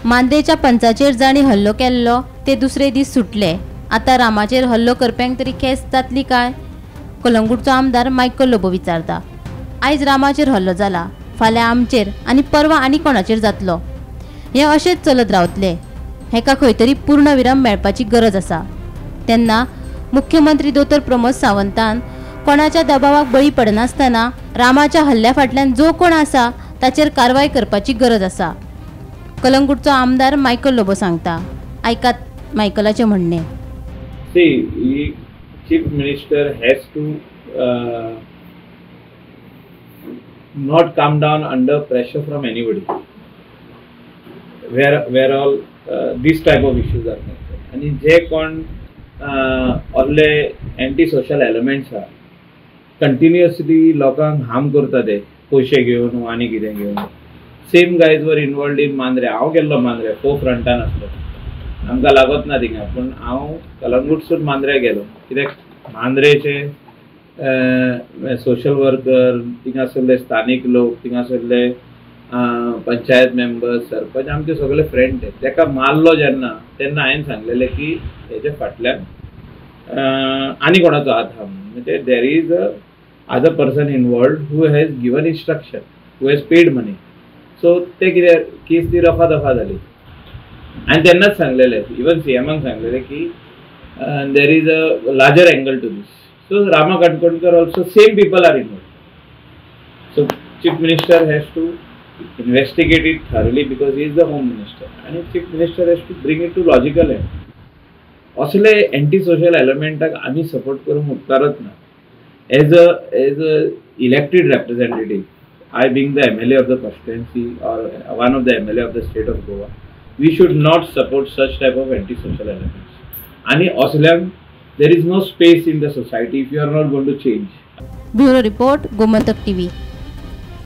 मांद्रेच्या पंचाचेर जांणी हल्लो केल्लो ते दुसरे दीस सुटले. आतां रामाचेर हल्लो करप्यांक तरी खेस जातली काय? कलंगूटचो आमदार मायकल लोबो विचारता. आयज रामाचेर हल्लो जाला, फाल्यां आमचेर आनी परवा आनी कोणाचेर जातलो. हें अशेंच चलत रावतलें. हेका खंय तरी पूर्णविराम मेळपाची गरज आसा. तेन्ना मुख्यमंत्री दोतोर प्रमोद सावंतान कोणाच्या दबावाक बळी पडनासतना रामाच्या हल्ल्या फाटल्यान जो कोण आसा ताचेर कारवाय करपाची गरज आसा, कलंगूटचो आमदार मायकल लोबो सांगता. आयकात मायकलाचें म्हणणें. See, chief minister has to not come down under pressure from anybody where all this type of issues are concerned. आनी जे कोण असले एंटी सोशल एलिमेंट्स आहा, कंटिन्युअसली लोकांक हार्म करता, ते पयशे घेवन आनी कितें घेवन. Same guys were involved in Mandrem. हांव गेल्लो मांद्रे, फो फ्रंटान आसलो, आमकां लागत ना थिंगा, पूण हांव कलंगूटसून मांद्रे गेलो कित्याक मांद्रेचे सोशल वर्कर, थिंगासरले स्थानीक लोक, थिंगासरले पंचायत मेंबर्स, सरपंच, आमचे सगळे फ्रेंड ते. तेका मारलो जेन्ना तेन्ना हांवें सांगलेलें की हेच्या फाटल्यान आनी कोणाचो हात आहा म्हणून. म्हणजे there is a other person involved who has given instruction, who has paid money. So ते कितें केस ती रफा दफा जाली. आनी तेन्नाच सांगलेलें, इवन सी एमान सांगलेलें की there is a larger angle to this. So Rama Kankonkar also same people are involved. So chief minister has to investigate it thoroughly because he is the home minister, आनी chief minister has to bring it to logical end. असले anti social एलिमेंटाक आमी support करूंक उपकारत ना. As a elected representative, I being the MLA of the constituency or one of the MLA of the state of Goa, we should not support such type of anti-social elements. Ani असल्यांक there is no space in the society if you are not going to change. Bureau report, Gomantak TV.